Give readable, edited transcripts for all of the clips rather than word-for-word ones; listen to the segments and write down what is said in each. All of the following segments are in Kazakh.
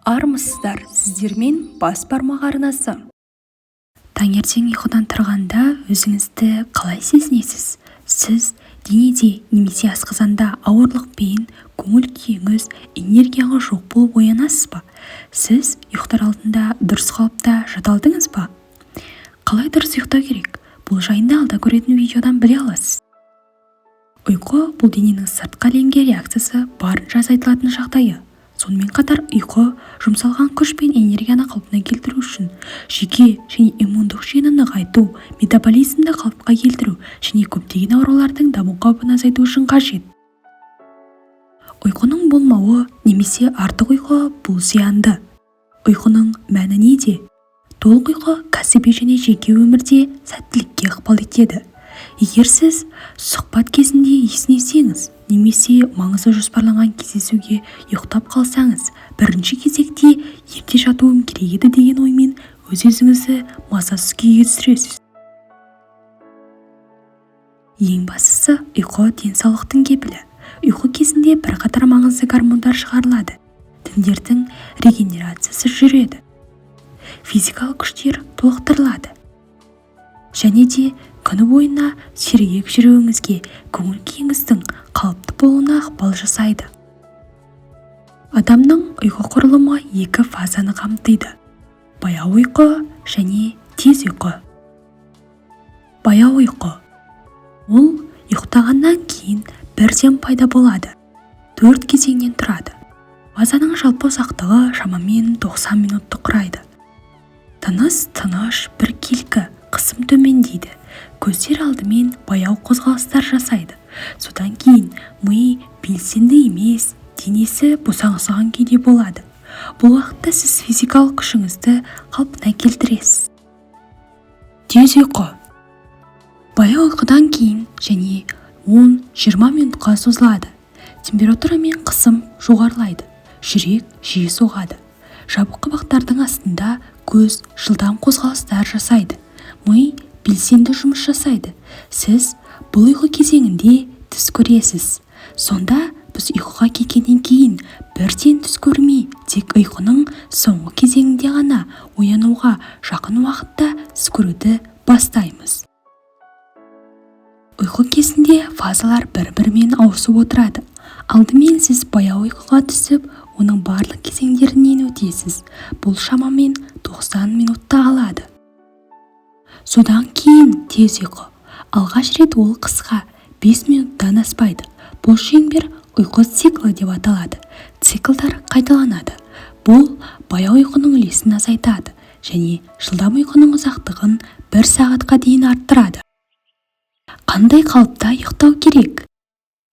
Армысыздар! Сіздермен «Бас бармақ» арнасы. Таңертең ұйқыдан тұрғанда өзіңізді қалай сезінесіз? Сіз денеде немесе асқазанда ауырлықпен, көңіл-күйіңіз, энергияңыз жоқ болып оянасыз ба? Сіз ұйықтар алдында дұрыс қалыпта жата алдыңыз ба? Қалай дұрыс ұйықтау керек? Бұл жайында алда көретін видеодан біле аласыз. Ұйқы – бұл дененің сыртқы әлемге реакциясы барынша азайтылатын жағдайы. Сонымен қатар ұйқы жұмсалған күш пен энергияны қалпына келтіру үшін, жүйке және иммундық жүйені нығайту, метаболизмді қалыпқа келтіру және көптеген аурулардың даму қаупін азайту үшін қажет. Ұйқының болмауы немесе артық ұйқы – бұл зиянды. Ұйқының мәні неде? Толық ұйқы кәсіби және жеке өмірде сәттілікке ықпал етеді. Егер сіз сұхбат кезінде есінесеңіз немесе маңызды жоспарланған кездесуге ұйықтап қалсаңыз, бірінші кезекте «ерте жатуым керек еді» деген оймен өз-өзіңізді мазасыз күйге түсіресіз. Ең бастысы, ұйқы – денсаулықтың кепілі. Ұйқы кезінде бірқатар маңызды гормондар шығарылады, тіндердің регенерациясы жүреді, физикалық күштер толықтырылады және де күні бойына сергек жүруіңізге, көңіл-күйіңіздің қалыпты болуына ықпал жасайды. Адамның ұйқы құрылымы екі фазаны қамтиды: баяу ұйқы және тез ұйқы. Баяу ұйқы – ол ұйықтағаннан кейін бірден пайда болады, төрт кезеңнен тұрады. Фазаның жалпы ұзақтығы шамамен 90 минутты құрайды. Тыныс тыныш, біркелкі, қысым төмендейді, көздер алдымен баяу қозғалыстар жасайды, содан кейін ми белсенді емес, денесі босаңсыған күйде болады. Бұл уақытта сіз физикалық күшіңізді қалпына келтіресіз. Тез ұйқы баяу ұйқыдан кейін және 10-20 минутқа созылады. Температура мен қысым жоғарылайды, жүрек жиі соғады, жабық қабақтардың астында көз жылдам қозғалыстар жасайды, ми белсенді жұмыс жасайды. Сіз бұл ұйқы кезеңінде түс көресіз. Сонда біз ұйқыға кеткеннен кейін бірден түс көрмей, тек ұйқының соңғы кезеңінде ғана, оянуға жақын уақытта түс көруді бастаймыз. Ұйқы кезінде фазалар бір-бірімен ауысып отырады. Алдымен сіз баяу ұйқыға түсіп, оның барлық кезеңдерінен өтесіз. Бұл шамамен 90 минутты алады. Содан кейін тез ұйқы. Алғаш рет ол қысқа, 5 минуттан аспайды. Бұл шеңбер ұйқы циклі деп аталады. Циклдар қайталанады. Бұл баяу ұйқының үлесін азайтады және жылдам ұйқының ұзақтығын бір сағатқа дейін арттырады. Қандай қалыпта ұйықтау керек?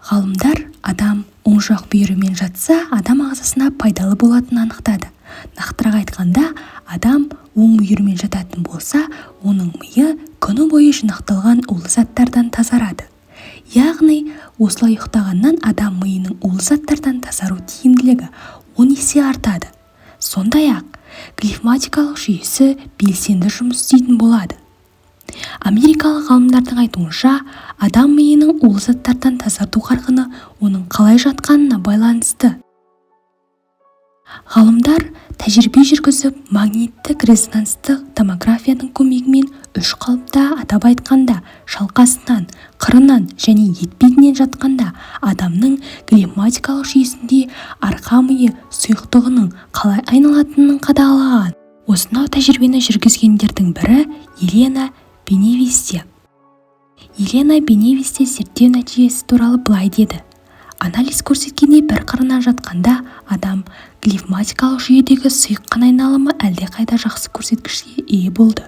Ғалымдар адам оң жақ бүйірімен жатса, адам ағзасына пайдалы болатынын анықтады. Нақтырақ айтқанда, адам оң бүйірімен жататын болса, оның миы күні бойы жинақталған улы заттардан тазарады. Яғни осылай ұйықтағаннан адам миының улы заттардан тазару тиімділігі 10 есе артады. Сондай-ақ глимфатикалық жүйесі белсенді жұмыс істейтін болады. Америкалық ғалымдардың айтуынша, адам миының улы заттардан тазарту қарқыны оның қалай жатқанына байланысты. Ғалымдар тәжірибе жүргізіп, магниттік-резонанстық томографияның көмегімен үш қалыпта, атап айтқанда, шалқасынан, қырынан және етпетінен жатқанда адамның глимфатикалық жүйесінде арқа миы сұйықтығының қалай айналатынын қадағалаған. Осынау тәжірибені жүргізгендердің бірі – Елена Беневисте. Елена Беневисте зерттеу нәтижесі туралы былай деді: «Анализ көрсеткендей, бір қырынан жатқанда адам глимфатикалық жүйедегі сұйық қан айналымы әлдеқайда жақсы көрсеткішке ие болды».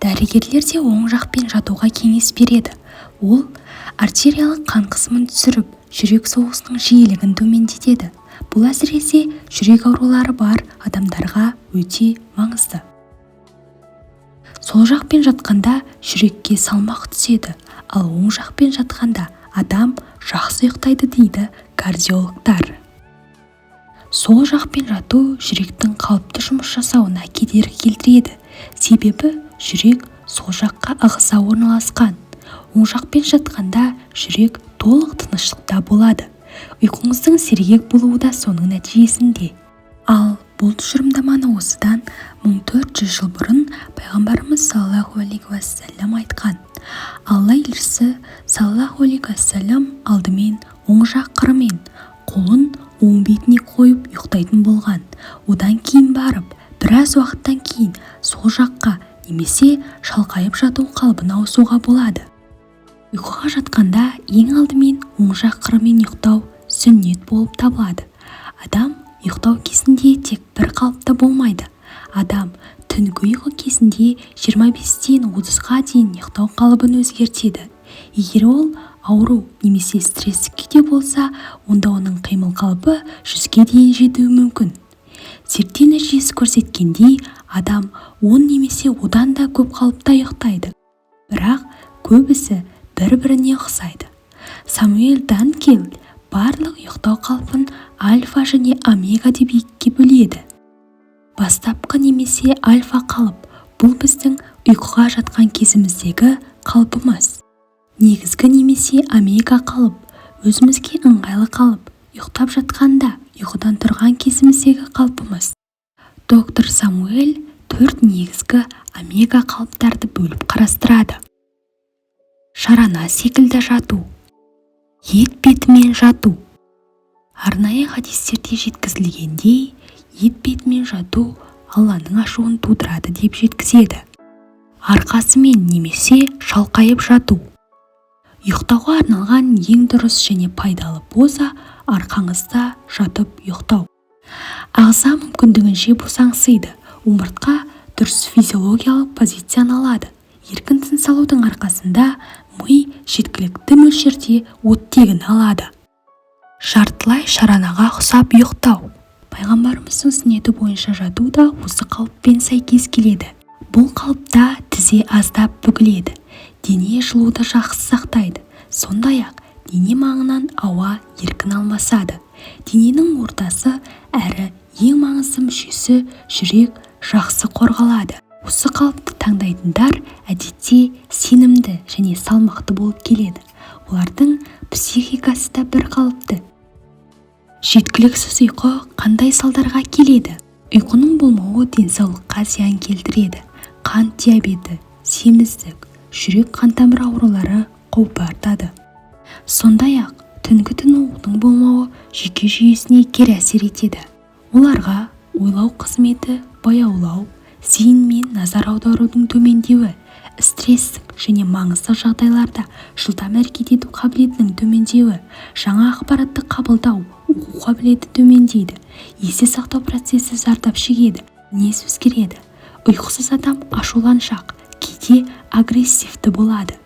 Дәрігерлер де оң жақпен жатуға кеңес береді. Ол артериялық қан қысымын түсіріп, жүрек соғысының жиілігін төмендетеді. Бұл әсіресе жүрек аурулары бар адамдарға өте маңызды. Сол жақпен жатқанда жүрекке салмақ түседі, ал оң жақпен жатқанда адам жақсы ұйықтайды дейді кардиологтар. Сол жақпен жату жүректің қалыпты жұмыс жасауына кедергі келтіреді, себебі жүрек сол жаққа ығыса орналасқан. Оң жақпен жатқанда жүрек толық тыныштықта болады. Ұйқыңыздың сергек болуы да соның нәтижесінде. Ал бұл тұжырымдаманы осыдан 1400 жыл бұрын пайғамбарымыз саллаллаху алейхи уассалам айтқан. Алла елшісі саллаллаху алейхи уассалам алдымен оң жақ қырымен, қолын оң бетіне қойып ұйықтайтын болған. Одан кейін барып, біраз уақыттан кейін сол жаққа немесе шалқайып жату қалыбына ауысуға болады. Ұйқыға жатқанда ең алдымен оң жақ қырымен ұйықтау сүннет болып табылады. Адам ұйықтау кезінде тек бір қалыпта болмайды. Адам түнгі ұйқы кезінде 25-тен 30-ға дейін ұйықтау қалыбын өзгертеді. Егер ол ауру немесе стресстік күйде болса, онда оның қимыл қалпы 100-ге дейін жетуі мүмкін. Зерттеу нәтижесі көрсеткендей, адам 10 немесе одан да көп қалыпта ұйықтайды. Бірақ көбісі бір-біріне ұқсайды. Самуэль Данкел барлық ұйықтау қалпын альфа және омега деп екіге бөледі. Бастапқы немесе альфа қалып – бұл біздің ұйқыға жатқан кезіміздегі қалпымыз. Негізгі немесе омега қалып – өзімізге ыңғайлы қалып, ұйықтап жатқанда, ұйқыдан тұрған кезіміздегі қалпымыз. Доктор Самуэль төрт негізгі омега қалыптарды бөліп қарастырады. Шарана секілді жату. Ет бетімен жату. Арнайы хадистерде жеткізілгендей, ет бетімен жату Алланың ашуын тудырады деп жеткізеді. Арқасымен немесе шалқайып жату. Ұйықтауға арналған ең дұрыс және пайдалы поза – арқаңызда жатып ұйықтау. Ағза мүмкіндігінше босаңсиды, омыртқа дұрыс физиологиялық позицияны алады. Еркін тыныс алудың арқасында ми жеткілікті мөлшерде оттегін алады. Жартылай шаранаға ұқсап ұйықтау. Пайғамбарымыздың сүннеті бойынша жату да осы қалыппен сәйкес келеді. Бұл қалыпта тізе аздап бүгіледі, дене жылуды жақсы сақтайды. Сондай-ақ дене маңынан ауа еркін алмасады. Дененің ортасы әрі ең маңызды мүшесі жүрек жақсы қорғалады. Осы қалыпты таңдайтындар әдетте сенімді және салмақты болып келеді. Олардың психикасы да бір қалыпты. Жеткіліксіз ұйқы қандай салдарға келеді? Ұйқының болмауы денсаулыққа зиян келтіреді. Қант диабеті, семіздік, жүрек қантамыр аурулары қаупі артады. Сондай-ақ түнгі тынығудың болмауы жүйке жүйесіне кері әсер етеді. Оларға ойлау қызметі баяулау, зейін мен назар аударудың төмендеуі, стресстік және маңызды жағдайларда жылдам әрекет ету қабілетінің төмендеуі, жаңа ақпаратты қабылдау, оқу қабілеті төмендейді, есте сақтау процесі зардап шегеді, мінез өзгереді. Ұйқысыз адам ашуланшақ, кейде агрессивті болады.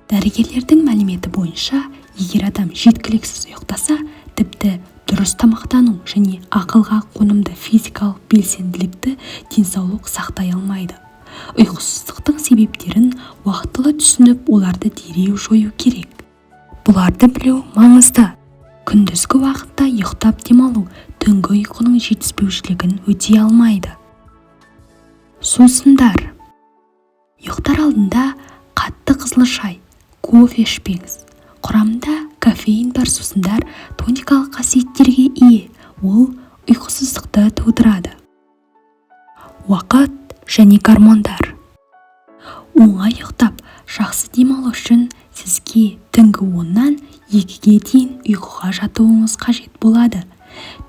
Дәрігерлердің мәліметі бойынша, егер адам жеткіліксіз ұйықтаса, тіпті дұрыс тамақтану және ақылға қонымды физикалық белсенділікті денсаулық сақтай алмайды. Ұйқысыздықтың себептерін уақтылы түсініп, оларды дереу жою керек. Бұларды білу маңызды. Күндізгі уақытта ұйықтап демалу түнгі ұйқының жетіспеушілігін өтей алмайды. Сусындар. Ұйықтар алдында қатты қызыл шай, кофе ішпеңіз. Құрамында кофеин бар сусындар тоникалық қасиеттерге ие, ол ұйқысыздықты тудырады. Уақыт және гормондар. Оңай ұйықтап, жақсы демалу үшін сізге түнгі 10-нан 2-ге дейін ұйқыға жатуыңыз қажет болады.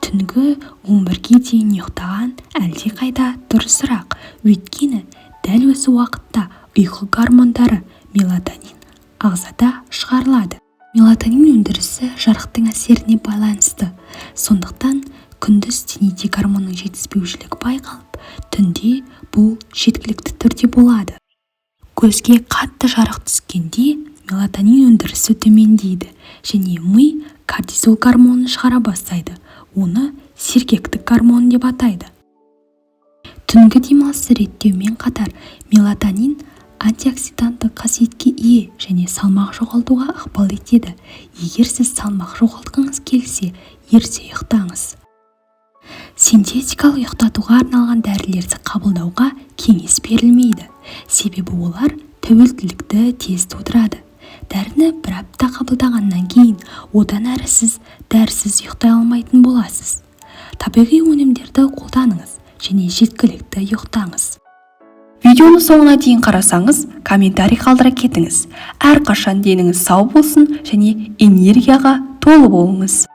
Түнгі 11-ге дейін ұйықтаған әлдеқайда дұрысырақ, өйткені дәл осы уақытта ұйқы гормондары мелатонин ағзада шығарылады. Мелатонин өндірісі жарықтың әсеріне байланысты. Сондықтан күндіз денеде гормонның жетіспеушілігі байқалып, түнде бұл жеткілікті түрде болады. Көзге қатты жарық түскенде мелатонин өндірісі төмендейді және ми кортизол гормонын шығара бастайды. Оны сергектік гормон деп атайды. Түнгі демалысты реттеумен қатар мелатонин антиоксиданттық қасиетке ие және салмақ жоғалтуға ықпал етеді. Егер сіз салмақ жоғалтқыңыз келсе, ерте ұйықтаңыз. Синтетикалық ұйықтатуға арналған дәрілерді қабылдауға кеңес берілмейді, себебі олар тәуелділікті тез тудырады. Дәріні бір апта қабылдағаннан кейін одан әрі сіз дәрісіз ұйықтай алмайтын боласыз. Табиғи өнімдерді қолданыңыз және жеткілікті ұйықтаңыз. Видеоны соңына дейін қарасаңыз, комментарий қалдыра кетіңіз. Әрқашан деніңіз сау болсын және энергияға толы болыңыз.